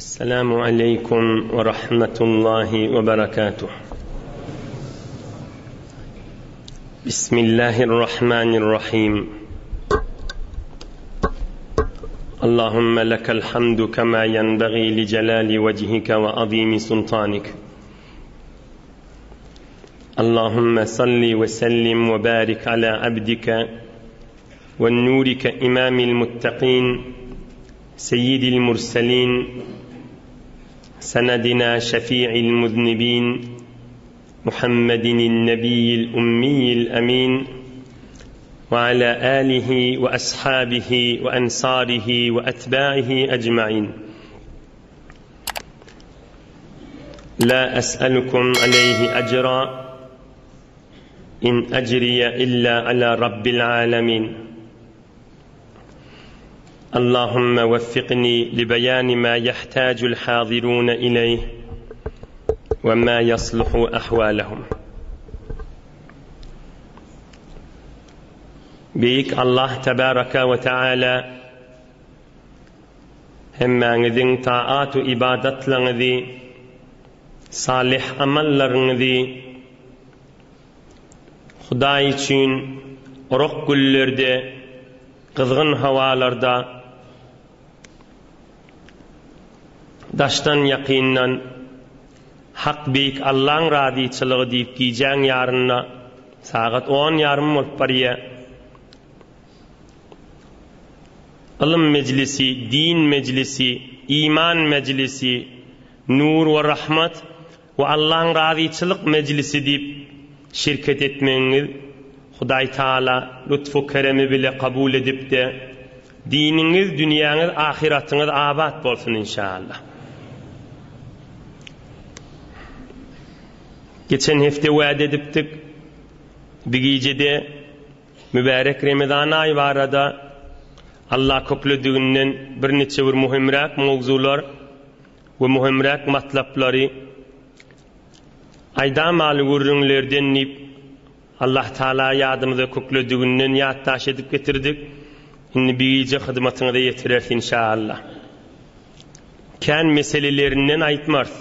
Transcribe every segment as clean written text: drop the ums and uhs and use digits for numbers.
Esselamu aleýkum we rahmetullahi we berekatuh. Bismillahirrahmanirrahim. Allahümme lekel hamdu kema yenbaghi li celali vecihike ve azimi sultanik. Allahümme salli ve sellim ve barik ala abdike ve nurike imamil muttaqin seyyidil murselin senedina şefi'il muznibin Muhammedin nebiyyil ummiyil emin ve ala alihi ve ashabihi ve ensarihi ve etba'ihi ecmain. La es'elukum aleyhi ecra in ecriye illa ala rabbil alemin. Allahümme veffikni li beyani ma yahtacul hazirun ileyh ve ma yasluhu ahvalehum. Beýik Allah tebaraka we teala hemmäňiziň taat-u ibadatlaryňyzy, salyh amallaryňyzy Hudaý üçin orak günlerde, gyzgyn hawalarda daşdan-ýakyndan Hak Beýik Allaň razyçylygy diýip gijäň ýarynda sagat on ýarym bolup barýa. Ylym mejlisi, din mejlisi, iman mejlisi, nur we rahmat we Allaň razyçylyk mejlisi diýip şirket etmegiňiz Hudaý Taala lutfu keremi bile kabul edipde diniňiz, dünýäňiz, ahyratyňyz abat bolsun inşallah. Geçen hepde wada edipdik. Bir gijede mübärek Remezan aýy barada Allah köklediginden birniçe bir muhimräk mowzular we muhimräk matlaplary aýdamaly gürrüňlerden diýip Allah Taala ýadymyza köklediginden ýatdaş edip getirdik. Indi bir gije hyzmatyňyza ýetireris inşaallah. Kän meselelerinden aýtmarys.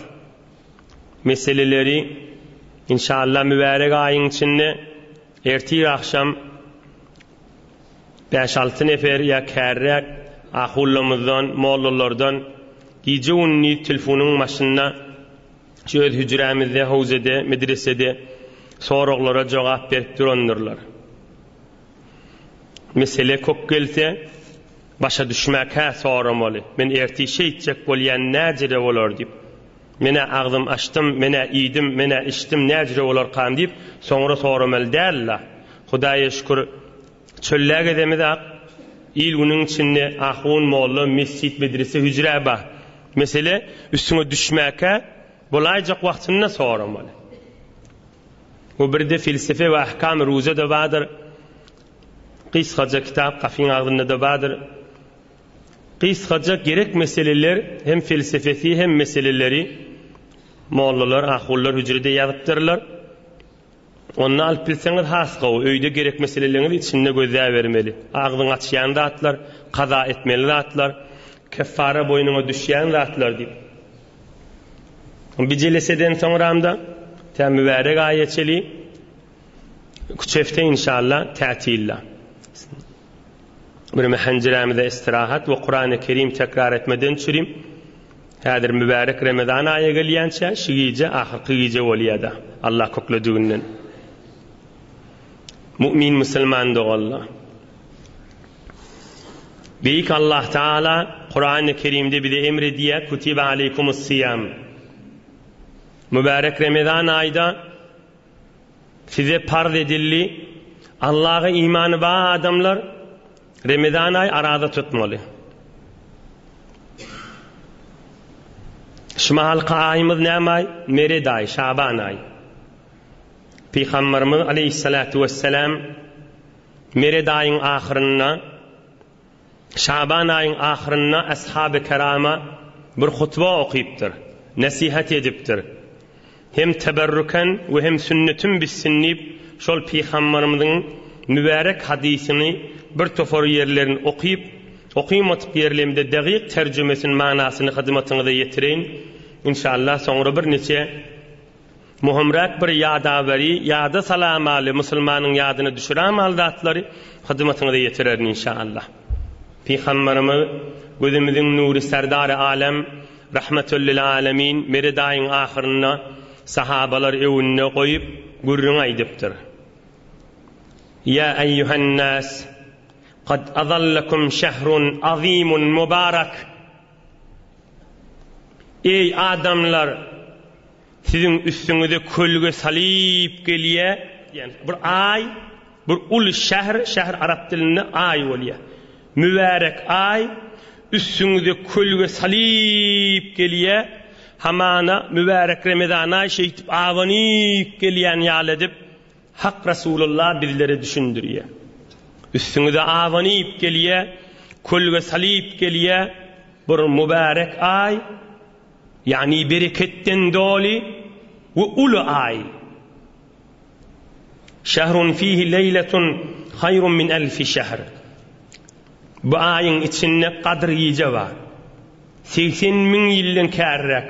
Meseleleri inşaallah mübärek aýyň içinde ertir agşam Bäş-alty nefer ýa kärräk ahullamyzdan, mollalardan gije-gündiz telefonyň başynda şu öz hüjrämizde, howzede, medresede soraglara jogap berip durandyrlar. Mesele kok gelse, başa düşmäkä soramaly. Men ertir şeýtjek bolýan, näjere bolar diýip. Men-ä agzym açdym, men-ä iýdim, men-ä içdim, näjüre bolarkam diýip, soňra soramaly däl-la. Hudaýa şükür, çöllä gezemizak, il-günüň içinde ahun, molla, mesjit, medrese, hüjre bar. Mesele, üstüňe düşmäkä, bolaýjak wagtynda soramaly. Bu birde felsefe we ahkam-y ruze-de bardyr. Gysgaja kitap gapyň agzynda-da bardyr. Gysgaja gerek meseleler hem felsefesi hem meseleleri mollalar, ahunlar hüjrede ýazypdyrlar. Onda alyp bilseňiz has gowy. Öýde gerek meseleleriňizi içinde gözläbermeli. Agzyňy açýan zatlar, kaza etmeli zatlar, keffara boýnuňa düşýän zatlar diýip. Bir jeleseden soňramda tä mübärek aýa çeli üç hepde inşallah tätilla. Bir mähenjirämize istirahat we Kurany Kerim tekrar etmeden çürim. Häzir mübärek Remezan aýy gelýänçä şu gije ahyrky gije bolýada. Allah köklediginden. Mu'min musulman doganlar. Beýik Allah Taala Kurany Kerimde bize emr edýär, Kutiba aleykumus siyam. Mübärek Remezan aýda Size parz edildi. Allaha imany bar adamlar Remezan aýy araza tutmaly. Şu mahalky aýymyz näme aý? Mered aýy, Şaban aýy. Pygamberimiz aleýhissalatu wessalam Mered aýyň ahyrynda Şaban aýyň ahyrynda Ashaby Kerama bir hutba okypdyr, nesihat edipdir. Hem teberrüken we hem sünnetim bitsin diýip, şol Pygamberimiziň mübärek hadysyny bir topar ýerlerini okyp, Okymadyk ýerlemde dagyk terjümesini manasyny hyzmatyňyza ýetireýin. Inşallah soňra birniçe Möhümräk bir ýadaweri, ýada salamaly, musulmanyň ýadyna düşüramaly zatlary hyzmatyňyza ýetirerin inşaallah. Pygamberimiz, gözümiziň nury Serdary alem, Rahmetül lil alemin Meret aýyň ahyrynda sahabalar öwünde goýup gürrüň aýdypdyr. Ýa eýýuhen nas, kad azallakum şehrun azimun mubarak. Eý adamlar! Siziň üstüňize kölge salyp gelýä diýen bir aý, bir uly şähr, şähr arap dilinde aý bolýar. Mübärek aý üstüňize kölge salyp gelýä, hamana mübärek Remezan aý şeýdip abanyp gelýän ýaly edip Hak Resulullah bizlere düşündirýär. Üstüňize abanyp gelýä, kölge salyp gelýä bir mübärek aý, Ýagny bereketden doly we uly aý. Şehrun fihi leýletun haýrun min elfi şehr. Bu aýyň içinde Gadyr gije bar. 80 müň ýyldan kärräk.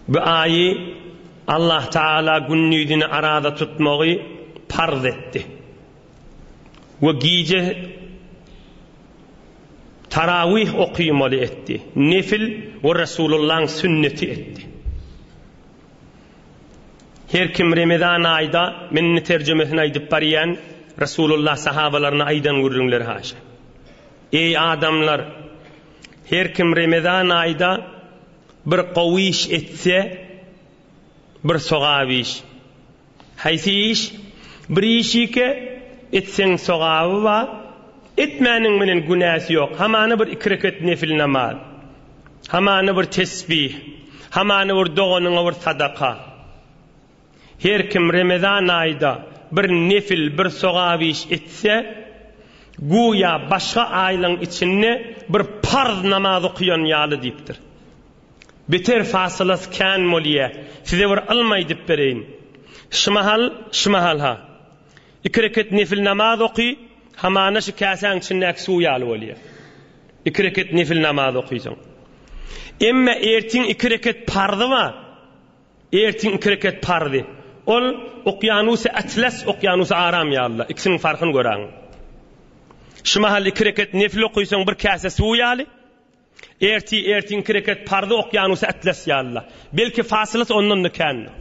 Bu aýy Allah Taala gündizini araza tutmagy parz etdi. We gije Tarawyh okymaly etdi. Nefil we Resulullaň sünneti etdi. Her kim Remezan aýda, men indi terjimesini aýdyp barýan, Resulullah sahabalaryna aýdan gürrüňleri haşa. Eý adamlar! Her kim Remezan aýda bir gowy iş etse, bir sogap iş, Haýsy iş? Bir işike etseň sogaby bar, etmäniň bilen günäsi ýok. Hamana bir iki reket nefil namaz, hamana bir tesbih, hamana bir doganyňa bir sadaka. Her kim Remezan aýda bir nefil, bir sogap iş etse, güýä başga aýlaň içinde bir parz namaz okaýan ýaly diýipdir. Beter fasylasy kän bolýa. Size bir ylm aýdyp bereýin. Şymahal, şymahal-ha. Iki reket nefil namaz oky, hamana şu käsäň içindäki suw ýaly bolýa. Iki reket nefil namaz okysaň. Emme ertiň iki reket parzy bar. Ertiň iki reket parzy. Ol okýanusy Atlas, okýanusy Aram ýaly-la. Ikisiniň farkyny göräň. Şymahal iki reket nefil okysaň bir käse suw ýaly. Ertir ertiňki reket parzy okýanusy atlas ýalyla. Belki fasylasy ondan-da kändir.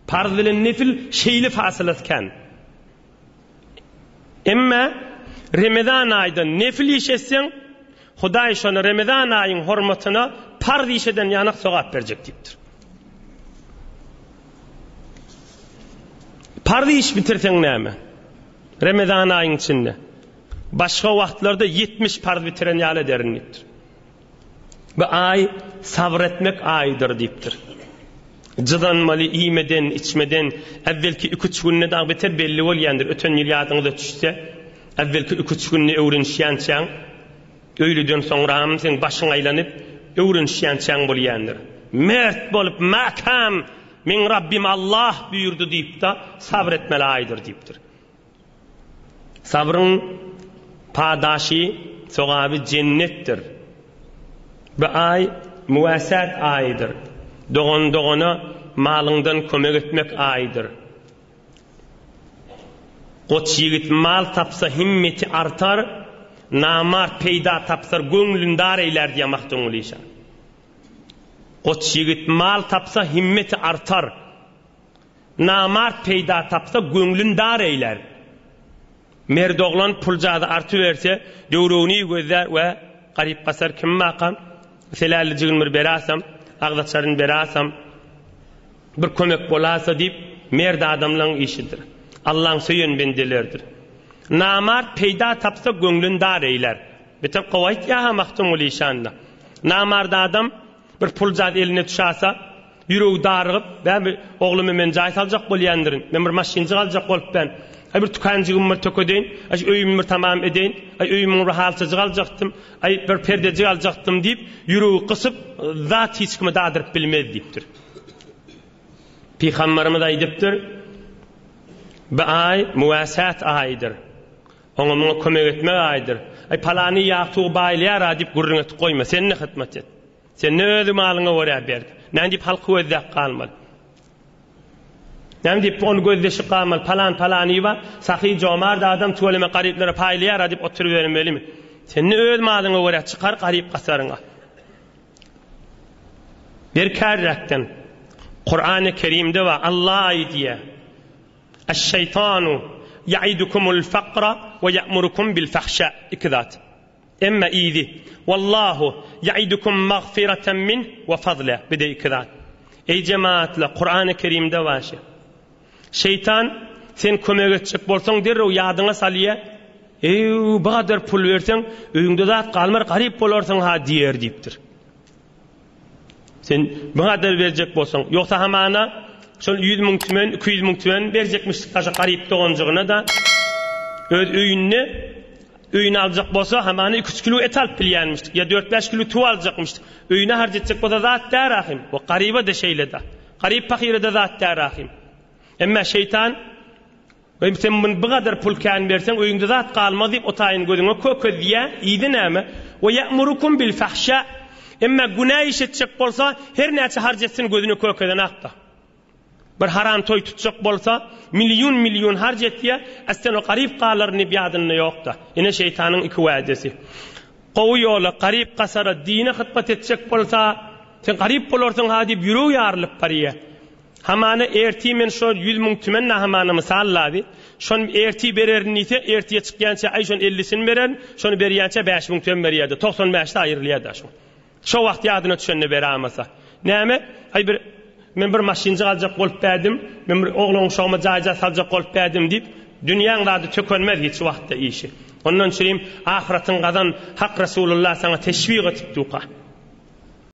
Parz bilen nefil şeýle fasylasy kän. Emma Remezan aýda nefil iş etseň, Hudaý şony Remezan aýyň hormatyna parz iş eden ýanak sogap berjek diýipdir. Parz iş bitirseň näme? Remezan aýyň içinde. Başga wagtlarda 70 parz bitiren ýaly ederin diýipdir. Bu aý sabyr etmek aýydyr diýipdir. Jydanmaly iýmeden, içmeden, äwwelki iki-üç günde dagy beter belli bolýandyr, öten ýyl ýadyňyza düşse, äwwelki iki-üç günde öwrenişýänçäň, öýleden soňram seň başyň aýlanyp, öwrenişýänçäň bolýandyr. Mert bolup, mäkäm, Meň Rabbim Allah buýurdy diýip-de, sabyr etmeli aýdyr diýipdir. Sabryň padaşy, sogaby jennetdir. Bu aý müwäsät aýydyr. Dogan dogana malyňdan kömek etmek aýydyr. Goç ýigit mal tapsa himmeti artar, namart peýda tapsar göňlün dar eýlär diýýär Magtymguly şa. Goç ýigit mal tapsa himmeti artar. Namart peýda tapsa, göňlün dar eýlär. Merd oglan puljady artyberse, döwregini gözlär we garyp-gasar kim bakam, selällijigini bir berasam, agzaçaryny berasam, bir kömek bolasa diýip, merd adamlaň işidir. Allaň söýen bendeleridir. Namart peýda tapsa, göňlün dar eýlär. Beter gowy aýtýar-ha Magtymguly işan-da. Namart adam Bir puljaz eline düşäse, ýüregi darygyp, Bä, bi oglumy men jaý saljak bolýandyryn, men bir maşynjyk aljak bolupbän, aý, bir tükanjygym bir tökedeýin, aý, şu öýümi bir tamam edeýin, aý, öýümiň bir halçajyk aljakdym, aý, bir perdejik aljakdym diýip, ýüregi gysyp, zat hiç kime dadyryp bilmez diýipdir. Pygamberimiz aýdypdyr, Bu aý müwäsät aýydyr. Oňa muňa kömek etmek aýdyr. Aý palany ýagtygy baýlaýar-a diýip gürrüň etip goýma. Sen-de hytmat et. Sen-de öz malyňa görä ber. Näme diýip halky gözläp galmaly? Näme diýip ony gözleşip galmaly? Palan palany bar, sahy jomart adam tüweleme garyplara paýlaýar-a diýip oturybermelimi? Sen-de öz malyňa görä çykar garyp-gasaryňa. Berkärräkden. Kurany Kerimde bar, Allah aýdýar. Eş-şeýtanu ýaidukumul fakra we ýa'murukum bil fahşa. Iki zat. Emma yzy, Wallahu ýaidukum magfiratan minh we fazla. Bir-de iki zat. Eý jemagatlar, Kurany Kerimde bar şi. Şeýtan sen kömek etjek bolsaň derrew ýadyňa salýar, Eý, bu gadar pul berseň, öýüňde zat galmar, garyp bolarsyň ha diýer diýipdir. Sen bu gadar berjek bolsaň, ýogsa hamana şol 100 müň tümen, 200 müň tümen berjekmişdik daşa garyp doganjygyna-da öz öýünde öýüni aljak bolsa hamana 2-3 kilo et alyp bilýänmişdik ýa 4-5 kilo tüw aljakmyşdyk. Öýüne harç etjek bolsa zat däl ahym. O garyba-da şeýle-de. Garyp pahyra-da zat däl ahym. Emma şeýtan Eý, sen muny bu gadar pul kän berseň, öýüňde zat galmaz diýip, o taýyny gözüňe kökezýär. Yzy näme? Ve ýe'murukum bil fahşa. Emma günä iş etjek bolsa, her näçe harç etsin gözüne kökezenakda. Bir haram toý tutjak bolsa, million-million harç etýär, äslen o garyp galaryn diýip ýadynda ýokda. Ine şeýtanyň iki wädesi. Gowy ýola, garyp-gasara, dine hytmat etjek bolsa, sen garyp bolarsyň ha diýip ýüregi ýarylyp barýar. Hamana ertir men şo 100 müň tümen na hamana mysal labi. Şony ertir bererin diýse, ertire çykýança aý şony ellisini bererin, şony berýänçä 5000 tümen berýärdi. 95-de aýrylýardy şo. Şo wagt ýadyna düşende beramasa. Näme? Aý bir men bir maşynjyk aljak bolup bädim, men bir oglan uşagyma jaý-jaý saljak bolup bädim diýip, dünýäň zady tökenmez hiç wagtda işi. Ondan çürim ahyratyň gazan Hak Resulullah saňa teşwik etip duka.